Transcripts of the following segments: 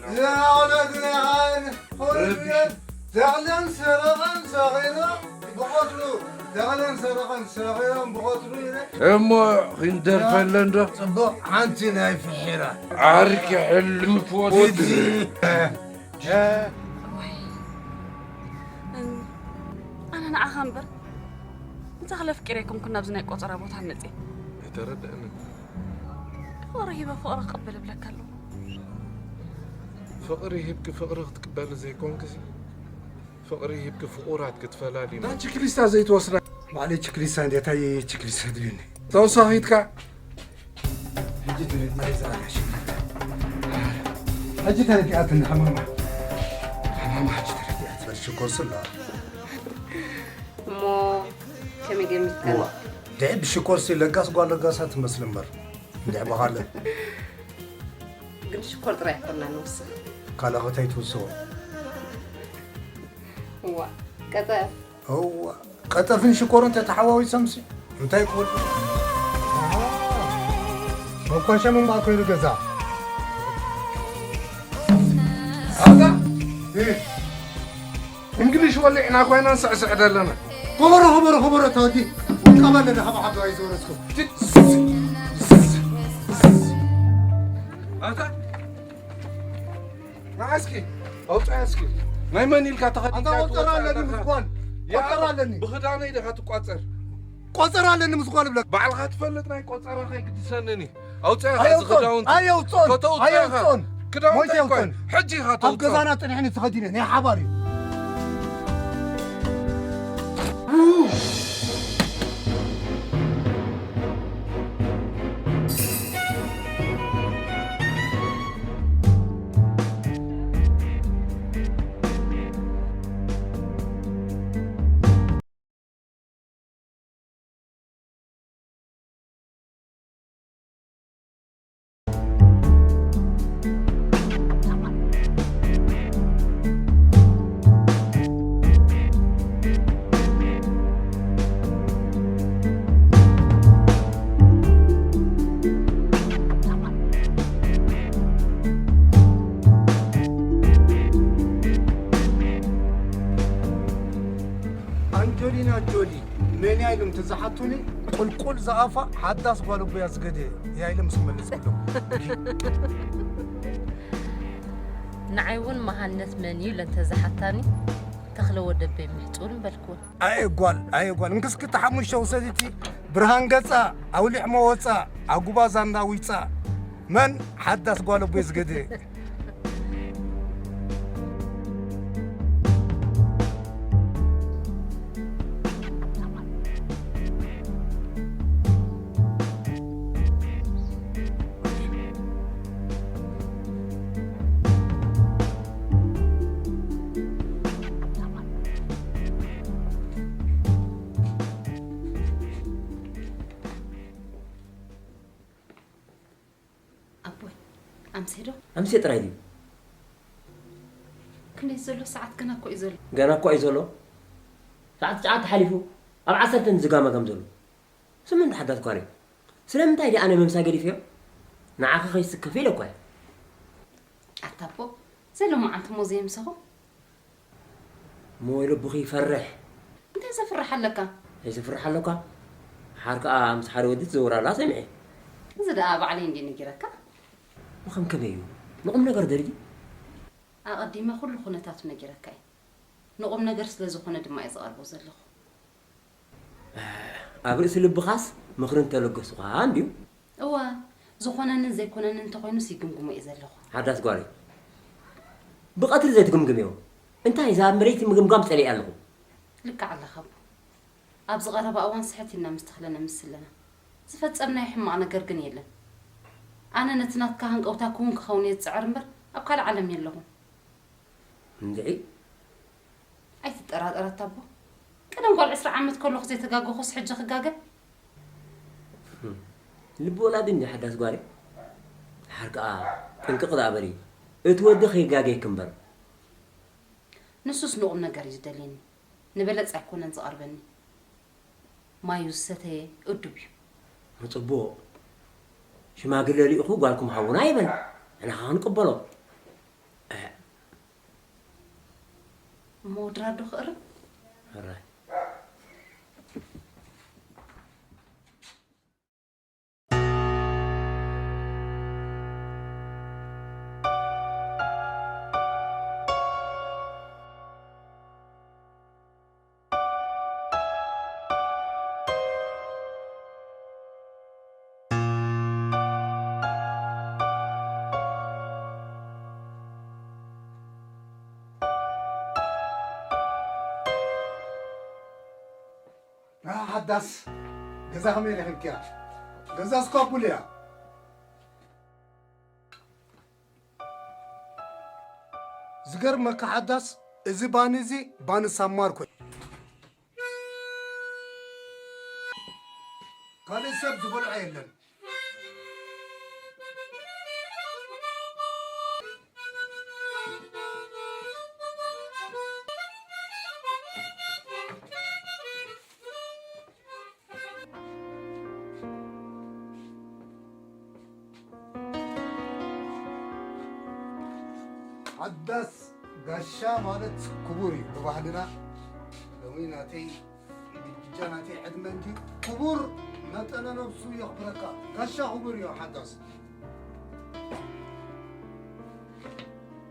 ዝናውለት ናይ ዓይን ኾይኑ ተኽለን ሰረቐን ሰኺሮም ብቐትሩ፣ ተኽለን ሰረቐን ሰኺሮም ብቐትሩ ኢለ። እሞ ክንደርፈለን ዶ? ጽቡቕ፣ ሓንቲ ናይ ፍሒራ። ዓርኪ ሕሉፍ ወዲ። እዋይ፣ ኣነ ንዓኻ እምበር፣ ንተኽለ ኣፍቂረ ኣይኮንኩን ናብዚ ናይ ቆጸራ ቦታ መጽየ። ኣይተረድአንን። ፍቕሪ ሂበ ፍቕሪ ክቕበል እብለካ ኣለኹ። ፍቕሪ ሂብኪ ፍቕሪ ክትቅበሊ ዘይኮንክሲ፣ ፍቕሪ ሂብኪ ፍቑራት ክትፈላሊ። እታ ችክሊስታ ዘይትወስዳ። ባዕለይ ችክሊስታ እንዴ፣ እንታይ ችክሊስታ ትብልኒ? ተወሳኺትካ። ሕጂ ተረዲኣ እዛ ሽክሊስታ። ሕጂ ተረዲኣትኒ፣ ሓማማ። ሓማማ፣ ሕጂ ተረዲኣት። በል ሽኮር ስላ። እሞ ከመይ ገሚትካ? እዋ፣ ድዒ ብሽኮር ሲ ለጋስ ጓል ለጋሳ ትመስል እምበር። እንድዒ በኻለ። ግን ሽኮር ጥራይ ኣይኮና ንውስኽ። ካልእ ኸ እንታይ ትውስኾ? እዋ፣ ቀጠፍ። እዋ፣ ቀጠፍን ሽኮርን ተተሓዋዊሶምሲ እንታይ ክወልዱ? መኮሸም እምበኣር ኮይኑ ገዛ። ኣታ፣ እ፣ እንግሊሽ ወሊዕና ኮይና ንስዕስዕ ዘለና። ክቡር፣ ክቡር፣ ክቡር፣ እታ ወዲ ውልቃባ ኣለና፣ ካብ ዓዲ ኣይዝወረስኩ። ኣታ፣ ንዓ እስኪ፣ ኣውጽኣ እስኪ። ናይ መን ኢልካ ተኸዲንካ ኣታ ቆጸራ ትወጽእ ኣለኒ ኣለኻ? ምስ ጓል። ያ፣ ቆጸራ ኣለኒ። ብኽዳነይ ዲኻ ትቋጸር? ቆጸራ ኣለኒ ምስ ጓል እብለካ። ባዕልኻ ትፈልጥ ናይ ቆጸራኻ ኣይግድሰንን እዩ። ኣውጽኣ ኢኻ እዚ ኣየውጽኦን፣ ክዳውንቲ። ኣየውጽኦን፣ ከተውጽኦ ኢኻ። ኣየውጽኦን። ክዳውንቲ ሞይተ ኣይኮን። የውጽኦን። ሕጂ ኢኻ ኣብ ተውጽኦ። ገዛና ጽኒሕኒ ተኸዲነ፣ ናይ ሓባር እዩ። ኣንጆሊና ጆሊ መን እያ ኢሎም ተዝሓቱኒ፣ ቁልቁል ዝኣፋ ሓዳስ ጓል ኣቦያ ዝገደ እያ ኢለ ምስ ክመልስ ከለኹ። ንዓይ እውን መሃነት መን እዩ ኢለን ተዝሓታኒ፣ ተኽለ ወደበይ ምሕጽኡን በልክወን። ኣየ ጓል፣ ኣየ ጓል፣ እንክስክቲ ሓሙሽተ ውሰድቲ፣ ብርሃን ገጻ፣ ኣውሊዕ መወጻ፣ ኣጉባ ዛንዳ ዊጻ፣ መን ሓዳስ ጓል ኣቦይ ዝገደ። ኣቦይ፣ ኣምሴ ዶ? ኣምሴ ጥራይ ድዩ? ክንደይ ዘሎ? ሰዓት ገና እኮ እዩ ዘሎ። ገና እኮ እዩ ዘሎ። ሰዓት ትሽዓተ ሓሊፉ፣ ኣብ ዓሰርተ ዝጋመ ከም ዘሎ። ስምንት ሓዳስ ጓለይ። ስለምንታይ ድኣ ኣነ ምምሳ ገዲፈዮ? ንዓኺ ከይስከፍ ኢለ እኮ እየ። ኣታ ኣቦ፣ ዘሎማዓንቲ እሞ ዘይምሰኹ? እሞ ወይ ልብኺ ይፈርሕ። እንታይ ዘፍርሕ ኣለካ? እንታይ ዘፍርሕ ኣለካ? ሓር ከኣ ምስ ሓደ ወዲ ትዘውር ኣላ ሰሚዐ። እዚ ደኣ ባዕለይ እንድየ ነጊረካ። እሞ ከም ከመይ እዩ? ንቑም ነገር ደርጊ? ኣቐዲመ ኩሉ ኩነታቱ ነጊረካ እየ። ንቑም ነገር ስለ ዝኾነ ድማ እየ ዝቐርቦ ዘለኹ። ኣብ ርእሲ ልብኻስ ምኽሪ እንተለገስኻ እንድዩ። እወ፣ ዝኾነንን ዘይኮነንን እንተኾይኑስ ይግምግሞ እየ ዘለኹ። ሓዳስ ጓለይ፣ ብቐትሪ ዘይትግምግምዮ። እንታይ እዛ ኣብ መሬት ምግምጋም ጸሊኤ ኣለኹ። ልክዕ ኣለኻ ኣቦ። ኣብዚ ቀረባ እዋን ስሕት ኢልና ምስ ተኽለ ነምስስ ኣለና። ዝፈጸምናዮ ሕማቕ ነገር ግን የለን። ኣነ ነቲ ናትካ ሃንቀውታ ክውን ክኸውን እየ ዝጽዕር እምበር ኣብ ካልእ ዓለም የለኹን። እንድዒ? ኣይትጠራጠር ኣታ ኣቦ። ቀደም ጓል ዕስራ ዓመት ከለኹ ዘይተጋገኹስ ሕጂ ክጋገ? ልቢ ወላዲ እንድዩ ሓዳስ ጓለይ። ድሓር ከኣ ጥንቅቕ ደኣ በሊ። እቲ ወዲ ከይጋገየኪ እምበር። ንሱስ ንቑም ነገር እዩ ዝደልየኒ። ንበለጽ ኣይኮነን ዝቐርበኒ። ማዩ ዝሰተየ እዱብ እዩ። ጽቡቕ። ሽማግለ ልኢኹ ጓልኩም ሃቡና ይበል። ንሕና ኸኣ ክንቅበሎ። እሞ ድራር ዶ ክእርም? ሕራይ። ሓዳስ፣ ገዛ ከመይ ረኺብክያ? ገዛ ስኳ እኩል እያ። ዝገርመካ ሓዳስ፣ እዚ ባኒ እዚ ባኒ ሳማር ኮይኑ፣ ካልእ ሰብ ዝበልዖ የለን። ሓዳስ፣ ጋሻ ማለት ክቡር እዩ ብባህልና። ሎሚ ናተይ ብጃ ናተይ ዕድመ እንድዩ ክቡር፣ መጠነ ነብሱ የኽብረካ። ጋሻ ክቡር እዩ ሓዳስ።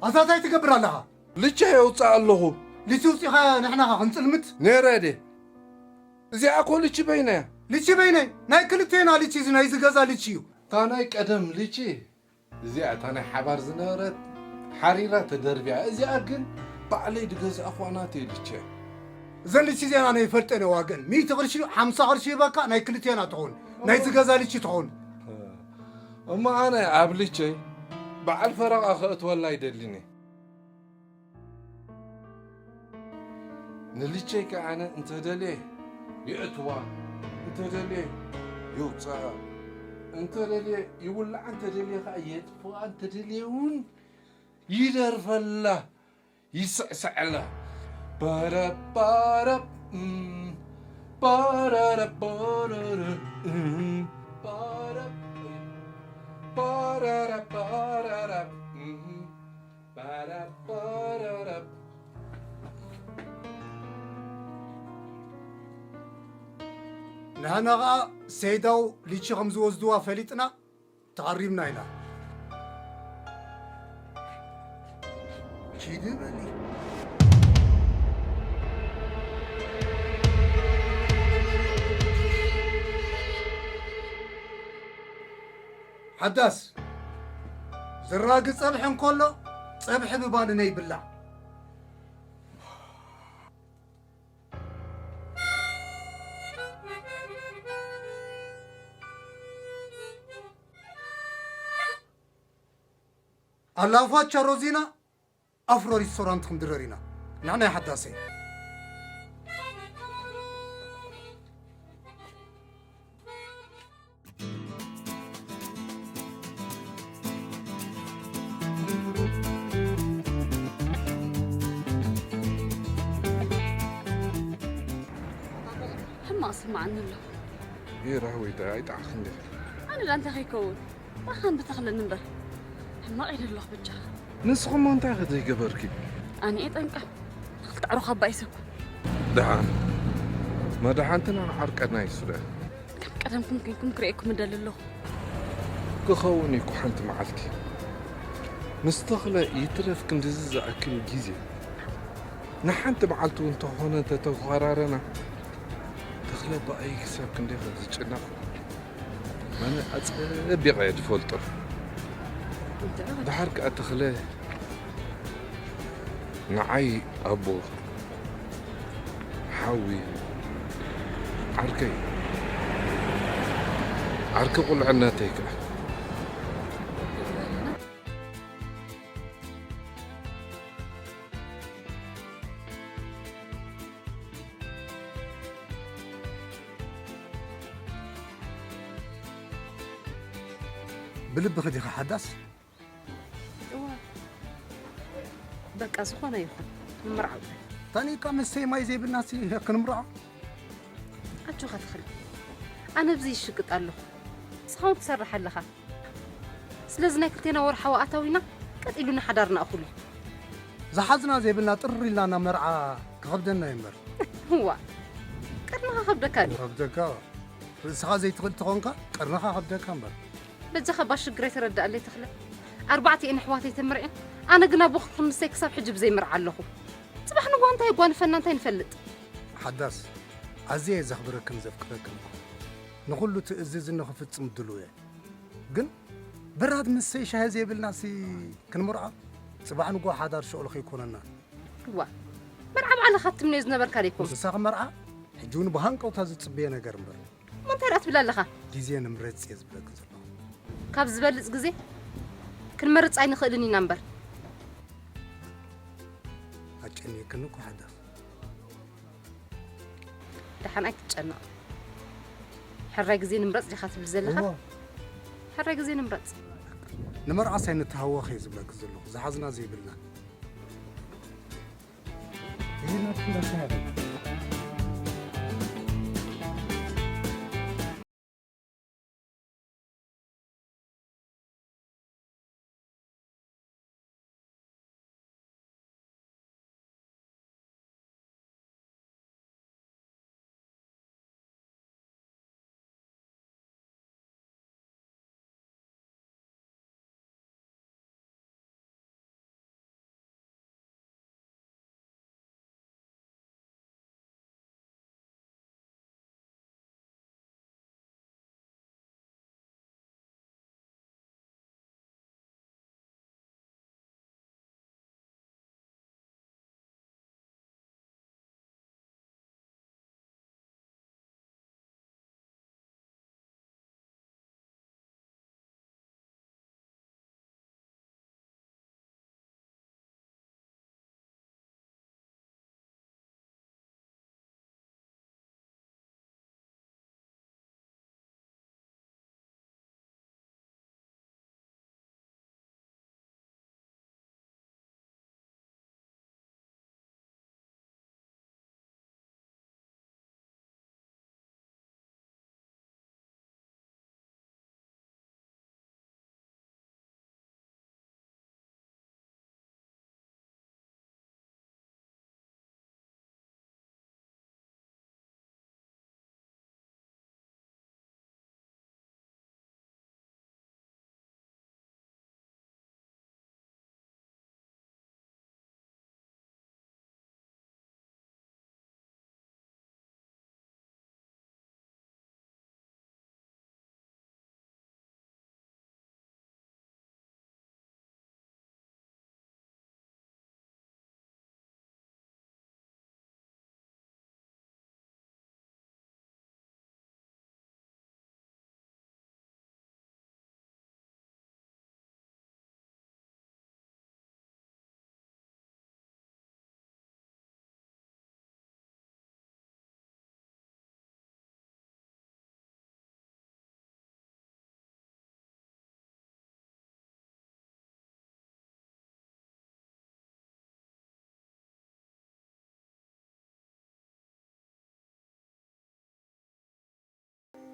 ኣታ እንታይ ትገብር ኣለኻ? ልቼ የውፅእ ኣለኹ። ልቺ ውፂኻ ንሕናኻ ክንፅልምት? ነይረ ድየ? እዚኣ እኮ ልቺ በይነ እያ። ልቺ በይነ? ናይ ክልቴና ልቺ፣ እዚ ናይ ዝገዛ ልቺ እዩ። እታ ናይ ቀደም ልቺ፣ እዚኣ እታ ናይ ሓባር ዝነበረት ሓሪራ ተደርቢያ። እዚኣ ግን ባዕለይ ዝገዛእኹዋ ናተይ ልቺ እያ። እዘን ልቺ እዚኣን ኣነ ይፈልጠን እየ ዋገን። ሚእቲ ቅርሺ፣ ሓምሳ ቅርሺ ይህበካ፣ ናይ ክልቴና ትኸውን። ናይ ዝገዛ ልቺ ትኸውን። እሞ ኣነ ኣብ ልቸይ በዓል ፈረቓ ከእትወላ ኣይደልን እየ። ንልቸይ ከኣ ኣነ እንተደልየ የእትዋ፣ እንተደልየ የውፅኣ፣ እንተደልየ ይውልዓ፣ እንተደልየ ከኣ የጥፍኣ፣ እንተደልየ እውን ይደርፈላ፣ ይስዕስዐላ። ባረብ ባረብ፣ እም፣ ባረረብ ባረረ፣ እም፣ ባረብ፣ ባረረብ ባረረብ፣ እም። ንሕና ኸኣ ሰይዳው ልቺ ከም ዝወስድዋ ፈሊጥና ተቐሪብና ኢና። ኪዲ በሊ። ሓዳስ፣ ዝራጊ ጸብሒ እንከሎ፣ ጸብሒ ብባኒ ነይብላዕ። ኣላፋቻ ሮዚና ኣፍሮ ሪስቶራንት ክንድረር ኢና። ንሕና ሓዳሰ። ሕማቕ ስምዓኒ ኣሎ። ይህ ራህወይ ዳ ኣይጣዕኽን ዲኺ? ኣነ ዳ እንታይ ከይከውን? ባኻን ብተኽለን እምበር። ሕማቕ ኢለ ኣለኹ በጃኻ። ንስኹም እንታይ ከ ዘይገበርኪ? ኣነ እየ ጠንቃ። ንኽልተ ኣዕሩኽ ኣባኢሰ እኮ። ደሓን። መድሓንትና ዓርቀና ይሱዳ። ከም ቀደምኩም ኮይንኩም ክርእየኩም እደሊ ኣለኹ። ክኸውን እዩ እኮ ሓንቲ መዓልቲ። ምስ ተኽለ ይትረፍ ክንድዚ ዝኣክል ግዜ። ንሓንቲ መዓልቲ እውን እንተኾነ እንተተኾራረና፣ ተኽለ ብኣይ ክሳብ ክንደይ ከም ዝጭነቕ ኣነ ኣጸቢቐ እየ ዝፈልጦ። ደሓር ከኣ ተኽለ ንዓይ ኣቦ፣ ሓዊ፣ ዓርከይ፣ ዓርኪ ቁልዕነተይ ከኣ። ብልብኺ ዲኻ ሓዳስ? እወ። በቃ ዝኾነ ይኹን፣ ንምርዓው ጥራይ። ታኒካ መስተይ ማይ ዘይብልናሲ ክንምርዖ? ኣጆኻ ተኽለ። ኣነ ኣብዚ ይሽቅጥ ኣለኹ። ንስኻ እውን ትሰርሕ ኣለኻ። ስለዚ ናይ ክልቴና ወርሓዊ ኣታዊና ቀጥ ኢሉና ሓዳርና እኹል እዩ። ዝሓዝና ዘይብልና ጥር ኢልና ናብ መርዓ ክኸብደና እዩ እምበር። እዋ፣ ቀርንኻ ከብደካ ድዩ? ከብደካ። ርእስኻ ዘይትኽእል ተኾንካ ቀርንኻ ከብደካ እምበር። በጃኻ ባሽግረይ ተረዳኣለይ ተኽለ። ኣርባዕቲኤን ኣሕዋተይ ተመርዕየን፣ ኣነ ግን ኣቦኽን ክንሰይ ክሳብ ሕጂ ብዘይ መርዓ ኣለኹ። ጽባሕ ንግሆ እንታይ የጓንፈና እንታይ ንፈልጥ። ሓዳስ፣ ኣዝየ እየ ዘኽብረክን ዘፍቅረክን እኮ። ንኹሉ ትእዝዝኒ ክፍጽም ድሉው እየ። ግን በራድ ምሰይ ሻሂ ዘይብልናሲ ክንምርዖ? ጽባሕ ንግሆ ሓዳር ሸቕሎ ከይኮነና። እዋ፣ መርዓ ባዕልኻ ትምነዮ ዝነበርካ ዶ ኣይኮን? ንሳ ክመርዓ ሕጂ እውን ብሃንቀውታ ዝጽበዮ ነገር እምበር። እሞ እንታይ ደኣ ትብል ኣለኻ? ግዜ ንምረጽ እየ ዝብለኪ ዘለኹ። ካብ ዝበልጽ ግዜ ክንመርጽ ኣይንኽእልን ኢና እምበር። ኣጨኒቅክኒ እኮ ሓዳስ። ደሓን ኣይትጨነቕ። ሕራይ ግዜ ንምረጽ ዲኻ ትብል ዘለኻ? እወ። ሕራይ ግዜ ንምረጽ። ንመርዓስ ኣይንተሃወኽ እየ ዝብለኪ ዘለኹ። ዝሓዝና ዘይብልና። ይሄን አትንዳስናለን።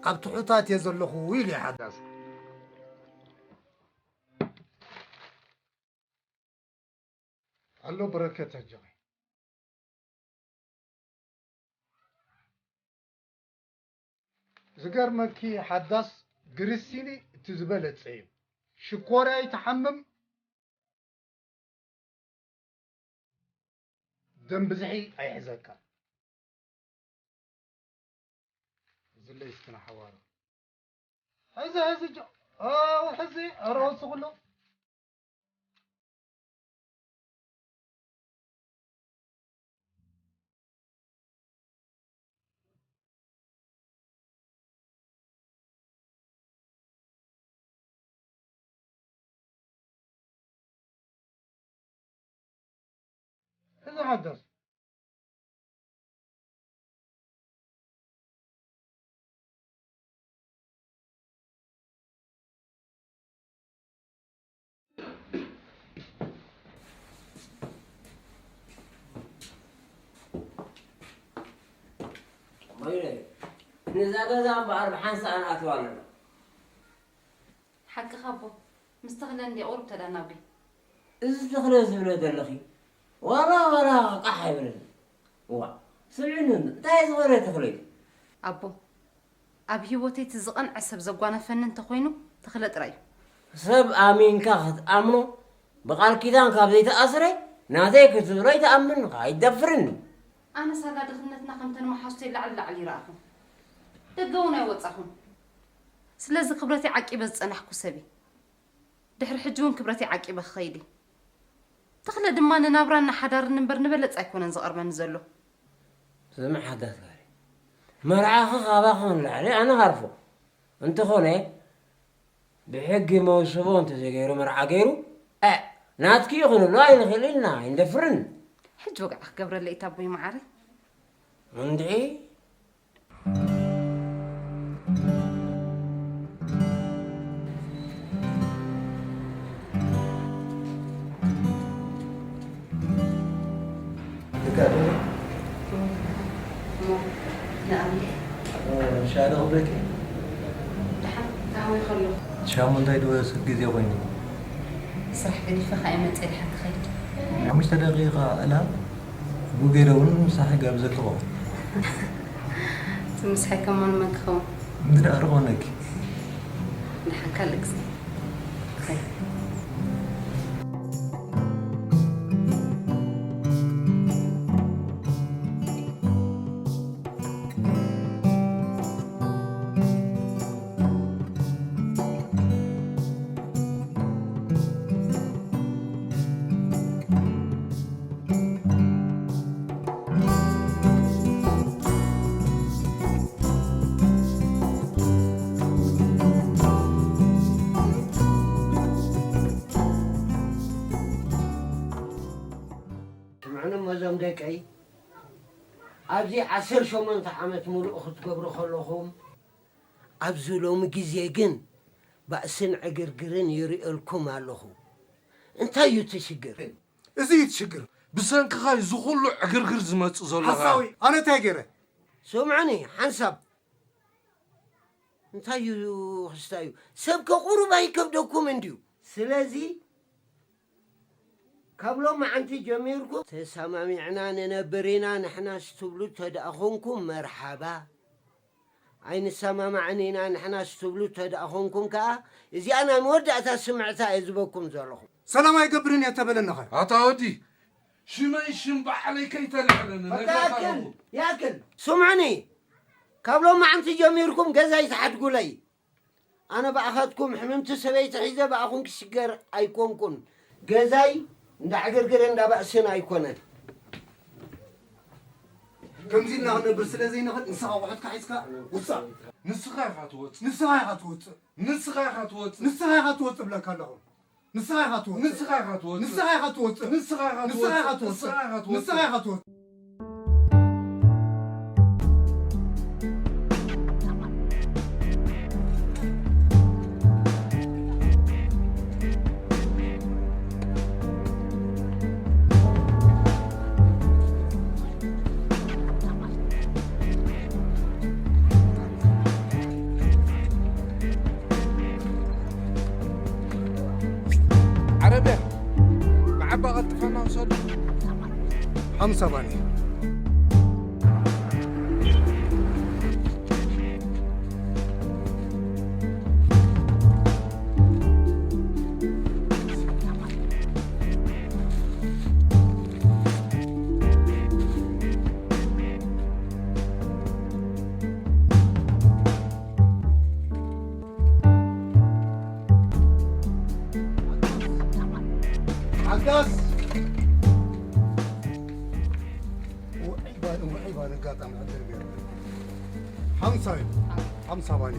ኣብ ትሑታት እየ ዘለኹ ኢሉ እዩ ሓዳስ። ኣሎ በረከት ኣጆኺ። ዝገርመኪ ሓዳስ ግሪሲኒ እቲ ዝበለጸ እዩ። ሽኮርያ ይትሓምም ደም ብዝሒ ኣይሕዘካ። ዝለይ እስክና ሓዋሩ ሕዚ ሕዚ ጆ ኣው ሕዚ ኧረ ወስኹሎ። እዛ ሓዳስ ነዛ ገዛ እምበኣር ብሓንሳእ ንኣትዋ ኣለና። ሓቅኻ ኣቦ፣ ምስ ተኽለ እንድየ ቁሩብ ተዳናጒ። እዚ ተኽለ ዝብለ ዘለኺ ዋላ ዋላ ቃሕ ኣይብልን። እዋ፣ ስምዕኒ፣ እንታይ ዝወረ ተኽለይ? ኣቦ፣ ኣብ ህይወተይ እቲ ዝቐንዐ ሰብ ዘጓነፈኒ እንተኾይኑ ተኽለ ጥራይ እዩ። ሰብ ኣሚንካ ክትኣምኖ ብቓል ኪዳን ካብ ዘይተኣስረ ናተይ ክትብሎ ኣይትኣምን፣ ኣይትደፍርን። ኣነ ሳላ ድኽነትና ከምተን መሓዙተይ ላዕሊ ላዕሊ ይረኣኹ። ደገ እውን ኣይወጻኹን። ስለዚ ክብረተይ ዓቂበ ዝጸናሕኩ ሰብ እየ። ድሕሪ ሕጂ እውን ክብረተይ ዓቂበ ክኸይድ እየ። ተኽለ ድማ ንናብራን ንሓዳርን እምበር ንበለጽ ኣይኮነን ዝቐርበኒ ዘሎ። ስምዒ ሓዳስ ጋሪ፣ መርዓኺ ካባኺ ንላዕሊ ኣነ ሃርፎ። እንተኾነ ብሕጊ መውስቦ እንተዘይገይሩ መርዓ ገይሩ፣ እ፣ ናትኪ እዩ ክንብሎ ኣይንኽእል ኢልና ኣይንደፍርን። ሕጂ ወግዒ ክገብረለይ እታ ኣቦይ መዓረይ። እንድዒ ሻደ ክብለኪ። ደሓን ታወይ ከሎ። ሻሙንታይ ድወስድ ግዜ ኮይኑ። ስራሕ ገዲፈ ከኣ ይመጽእ ድሓን ትኸይድ። ሓሙሽተ ደቂቃ እላ ጉጌረ እውን ምሳሕ ይጋብዘኪ ኾ። እቲ ምሳሕ ከማን መን ክኸውን? ምድሪ ኣርቆነኪ። ደሓን ካልእ ግዜ። ስምዑኒ እሞ እዞም ደቀይ፣ ኣብዚ ዓሰርተ ሸሞንተ ዓመት ሙሉእ ክትገብሩ ከለኹም፣ ኣብዚ ሎሚ ግዜ ግን ባእስን ዕግርግርን ይርእየልኩም ኣለኹ። እንታይ እዩ እቲ ሽግር? እዚ እዩ እቲ ሽግር። ብሰንክኻ እዩ እዚ ኩሉ ዕግርግር ዝመጽእ ዘሎ። ሓሳዊ፣ ኣነ እንታይ ገይረ? ስምዑኒ፣ ሓንሳብ እንታይ እዩ ክስታይ እዩ? ሰብ ከቑርብ ኣይከብደኩም እንድዩ። ስለዚ ካብ ሎማዓንቲ ጀሚርኩም ተሰማሚዕና ንነብር ኢና ንሕናስ ትብሉ ተደኣ ኾንኩም መርሓባ፣ ኣይንሰማማዕን ኢና ንሕናስ ትብሉ ተደኣ ኾንኩም ከኣ እዚኣ ናይ መወዳእታ ስምዕታ እየ ዝበኩም ዘለኹ። ሰላም ኣይገብርን እየ ተበለናኸ? ኣታ ወዲ ሽመይ ሽም ባዕለይ ከይተልዕለኒ ነግረካ ኣለኹ። ያክል ስምዑኒ፣ ካብ ሎማዓንቲ ጀሚርኩም ገዛይ ትሓድጉለይ። ኣነ ብኣኻትኩም ሕምምቲ ሰበይቲ ሒዘ ብኣኹም ክሽገር ኣይኮንኩን። ገዛይ እንዳ ዕግርግርን እንዳ ባእስን ኣይኮነን። ከምዚ ኢልና ክንነብር ስለ ዘይንኽእል ንስኻ ኣቑሑትካ ሒዝካ ውፃእ። ንስኻ ኢኻ ትወፅእ። ንስኻ ኢኻ ትወፅእ። ንስኻ ኢኻ ትወፅእ። ንስኻ ኢኻ ትወፅእ እብለካ ኣለኹ። ንስኻ ኢኻ ትወጽእ። ንስኻ ኢኻ ትወጽእ። ንስኻ ኢኻ ትወጽእ። ንስኻ ኢኻ ትወጽእ። ንስኻ ኢኻ ትወጽእ። ንስኻ ኢኻ ትወጽእ። ዓረብያ ብዓባ ቀልጥፈና ውሰዱ። ሓምሳ ባኒ። ዓጋስ ውዒ ባኒ፣ ውዒ ባኒ፣ ኣጋጣሚ ዕድል ገይሩ። ሓምሳ እዩ። ሓምሳ ባኒ።